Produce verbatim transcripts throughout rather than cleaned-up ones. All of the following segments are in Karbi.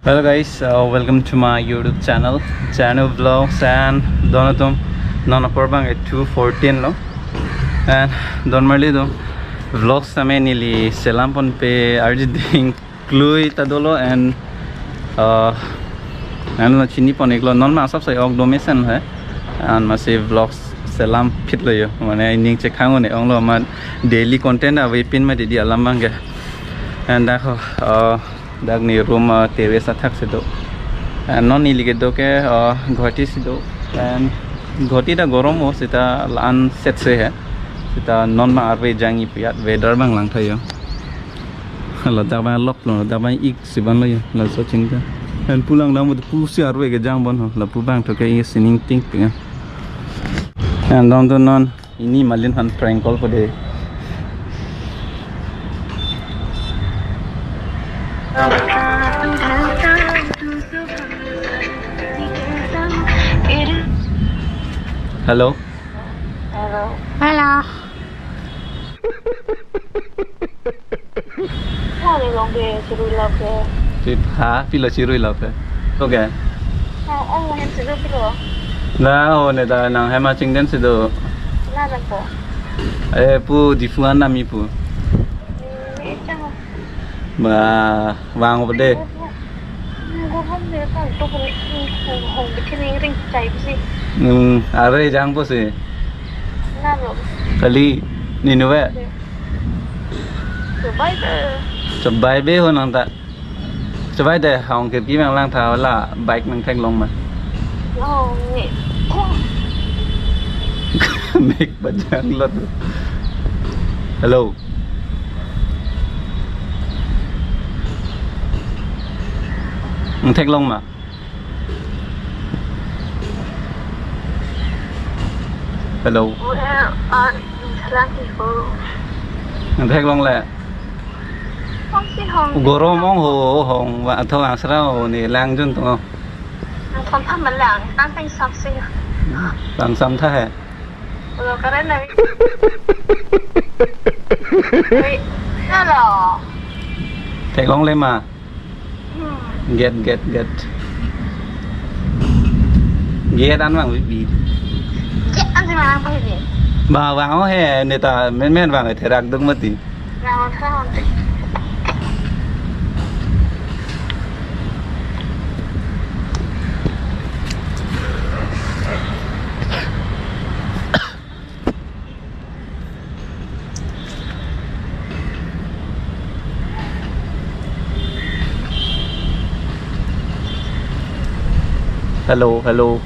Hello guys, uh, welcome to my YouTube channel, Channel Vlogs, and don atum, non apor abang two fourteen lo, and don marli do vlogs tame neli selam ponpe arjiding klui ta dolo, and uh, and lo chini pon iklo, non ma asap sai ok do mesen hai, and masi vlogs selam phit lo yo, mane ining chekhang ne ong lo ma daily content avepin ma didi alam abang ke, and dak ho, uh, dak ne room, uh, terrace athak si do. And non neli kedo ke, uh, Guwahati si do. And Guwahati ta gorom o, seta la-an set se hai. Seta non ma arve jangji pu ya, weather abang langtha yo. Ladak abang lok lo, ladak abang ik si ban lo yo, laso chingta. And pu langdam pusi arve kejang bon ho, lapu abang to ke isining ting ping. And don atum non ini malin aphan prank call po de. Hello. Hello. Hello. Nang ni long ke chirui lap ke. Chip ha, pilo chirui lap ke. Okay. Oh, oh, nang chirui pilo. Na, oh, ne ta nang hem achingden si do. Na, na po. Eh, pu Diphu an nami pu. Ni chang. Ba, vang po de. Nang go home de, ta to pun hong, hong bikin ring chai si. Hmm, arve jang po si. Na lo. Kali, ninu ve. Chobei be. Chobei be ho nang ta. Chobei de hong ke ki mang langtha la bike nangtheklong ma. Hong ni. Mek bajang lot. Hello. Nangtheklong ma. Hello. Where are you, Slanky Ho? Nangtheklong le. Hong si hong. Gorom ong ho, hong va tho asra ho ne lang jun to. Nang thon tham lang, tang tang sap si. Tang sam tha hai. Lo karen na. Wait. Hello. Theklong le ma. Hmm. Get, get, get. Get an vang bibi. Get an si mang pahini. Ba vang o he, ne ta men men vang therak duk mati. Vang o therak mati. Hello, hello.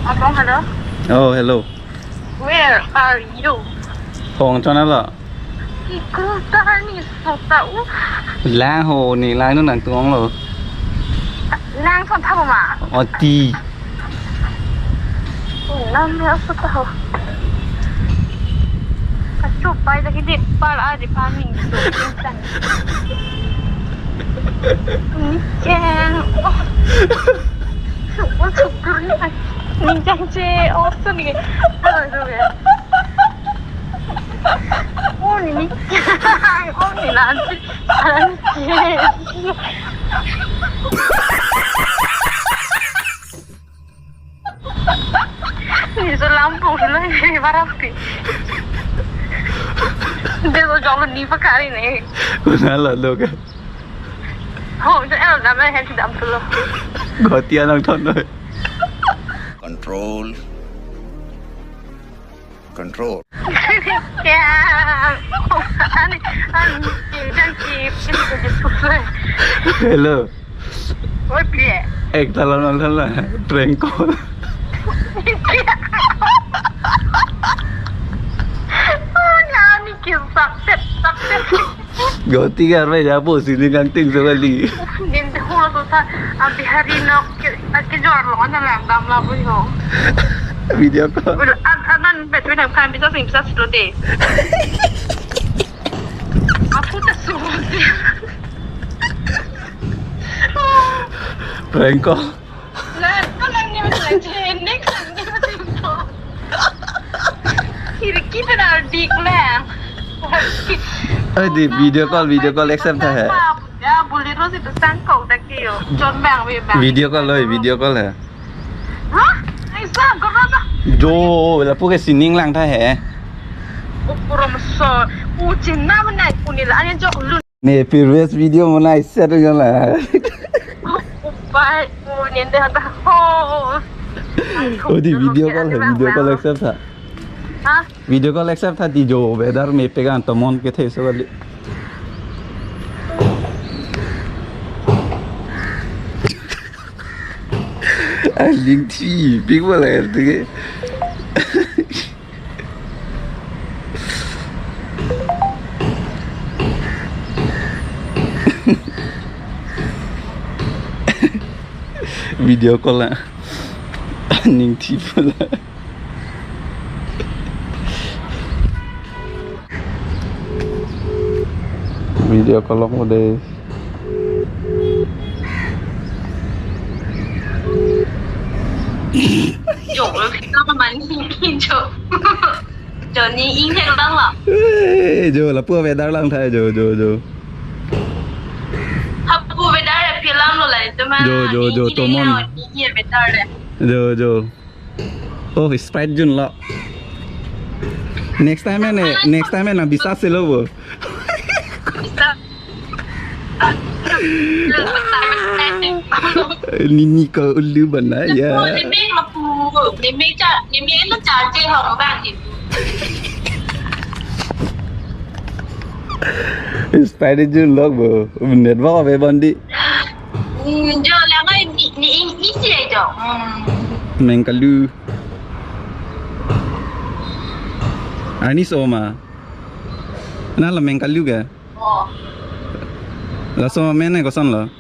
Abang, hello. Oh, hello. Where are you? Hong chon alo. Iku tani sota u. Lang ho ne lang nu nang tuang lo. Lang son thabo ma. Oti. Nang ne sota ho. Kachup pai lagi di pal a di paming so. Ni cheng. Oh. Oh, chukur ni. Ni cheng che. Oh, so ni. Oh, so ni. Oh, ni ni. Oh, ni la. Ni so lampung sila ni barang ti. Dia so jong ni pakari ni. Kunal lo ka? Oh, itu el nama hen si dam tu lo. Guwahati anang thon noi. Control. Control. Ya. Ani, ani, jangan ki, ini kerja susah. Hello. Oi, pie. Ek talan lang talan. Prank call. Oh, nani ki sakset, sakset. Guwahati ke arve japo sini kangting sekali. Din te hulo to sa, ah, Bihari nok ke, ah, kejor lo, ana lang dam la po yo. Video call. Udah, an, an, an, bet, bet, kan bisa sing, bisa silo de. Aku tak su. Prank call. Lah, ko lang ni mas lang, next lang ni mas lang. Khirki pen ardik lang. Eh, di video call, video call accept tha he. Ya, Bolero si besang kau dah kio. John bang, we bang. Video call loi, video call he. Hah? Aisa, gora dah. Jo, lapu ke sining lang tha he. Ukura maso. U chinna mana kunila anya jok lu. Ne previous video mona iset jala. Upai, u nende hata ho. Oh, di video call he, video call accept tha. Hah? Video call accept tha di jo, weather mepik an tomon kethe so kali. Aling thi, pik wala er tu ke. Video call la. Ning thi pula. Video call long udah. Jok lo, kita ke mandi jok. Johnny Ing hek lang lo. Eh, jo, lapu weather lang tha, jo, jo, jo. Hapu weather ya film lo lah itu mah. Jo, jo, jo, ini tomon. Ini ya weather deh. Jo, jo. Oh, Sprite jun lo. Next time ne, next time na bisa selo bo. Bisa. Nini ko ulu bana ya. Nimi mapu, nimi cha, nimi lo charge ho bang ni. Sprite jun lo bo. Network ave bandi. Hmm, jo lang ni ni isi aja. Hmm. Mengkalu. Ani so ma. Na la mengkalu ke? Oh. Laso amen ne koson lo?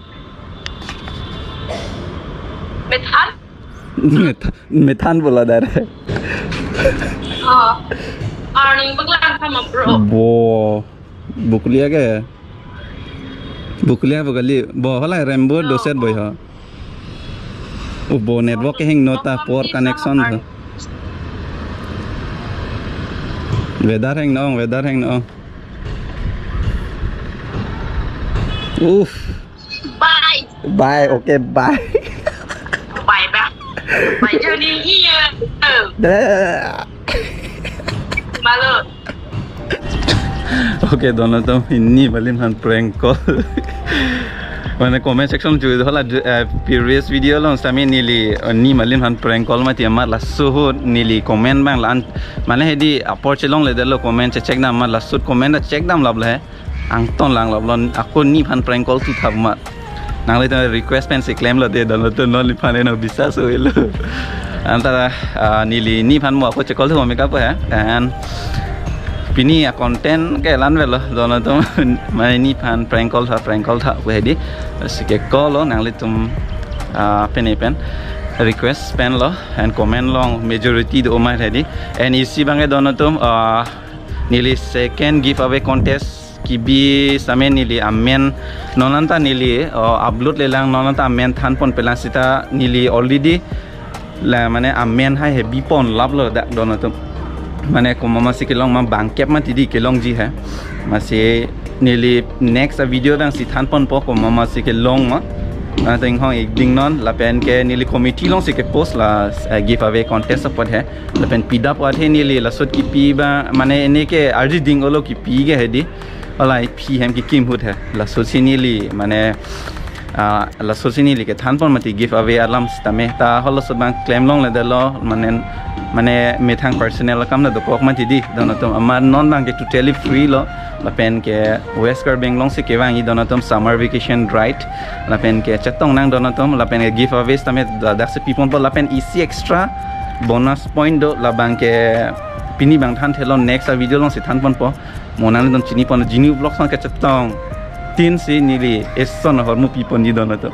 Methan? Methan, methan bola dare. Oh. Arning baglang sama bro. Bo. Buklia ke? Buklia bukali. Bo hala Rainbow doset boy ho. Ubo network ke heng nota poor connection tho. Weather heng nong, weather heng nong. Uff. Bye. Bye, okay, bye. Bye, bye. Bye, Johnny. Iya. Dah. Malu. Okay, dono atum, pini malim aphan prank call. Mane comment section chu hola, eh, previous video along sami neli, eh, pini malim aphan prank call mati amat laso ahut neli comment bang lan. Mane hedi apor chelongledetlo comment che check dam amat laso ahut comment ta check dam lap le. Angton lang lap lon ako pini aphan prank call tu thap amat. Nanglitum request pensi klemlo de, dono atum non neliphan eno bisa so elo. Anta, ah, neli pini aphan mo ako che call thu meka po he. And pini a content ke lan velo, dono atum mane pini aphan prank call tha, prank call tha pu hedi. Si ke call lo nanglitum, ah, pen pen request pen lo and comment long majority do mai hedi. And isi bang ke dono atum, ah, neli second giveaway contest kibi same neli amen non anta neli, oh, upload lelang non anta amen than ponpe lang seta neli already la mane amen hai he bipon laplo dak dono atum. Mane komat masi kelong ma bangkep mati di kelongji he. Masi neli next a video dang si than ponpo komat masi kelong ma. Anta inghong ik ding non lapen ke neli committee along si ke post la, eh, giveaway contest apot he. Lapen pida pu athe neli laso ahut kipi ba, mane ne ke arji ding olo kipi ke hedi. Ola pi hem kikim ahut he. Laso ahut si neli, mane, ah, laso ahut si neli ke than pon mati giveaway alam sitame. Ta holo so bang klem longledetlo, mane, mane methang personal akam na dokok mati di. Dono atum amat non bang ke totally free lo. Lapen ke West Karbi Anglong si kevang i dono atum summer vacation ride. Lapen ke chetong nang dono atum, lapen ke giveaway sitame ladak si pi ponpo, lapen isi extra bonus point do, labang ke pini bang than thelo, next a video along si than ponpo. Mo nanglitum chini pon, Genu Vlogs bang ke chetong tin si neli eson ahormu pi ponji dono atum.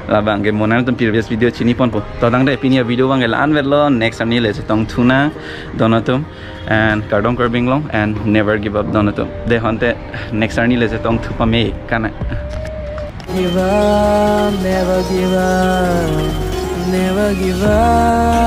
Labang ke mo nanglitum previous video chini ponpo. To dang de pini a video bang ke la-an velo, next time neli chetong thu nang dono atum. And kardom Karbi Anglong and never give up dono atum. De honte next time neli chetong thu pame kana. Give up, never give up, never give up.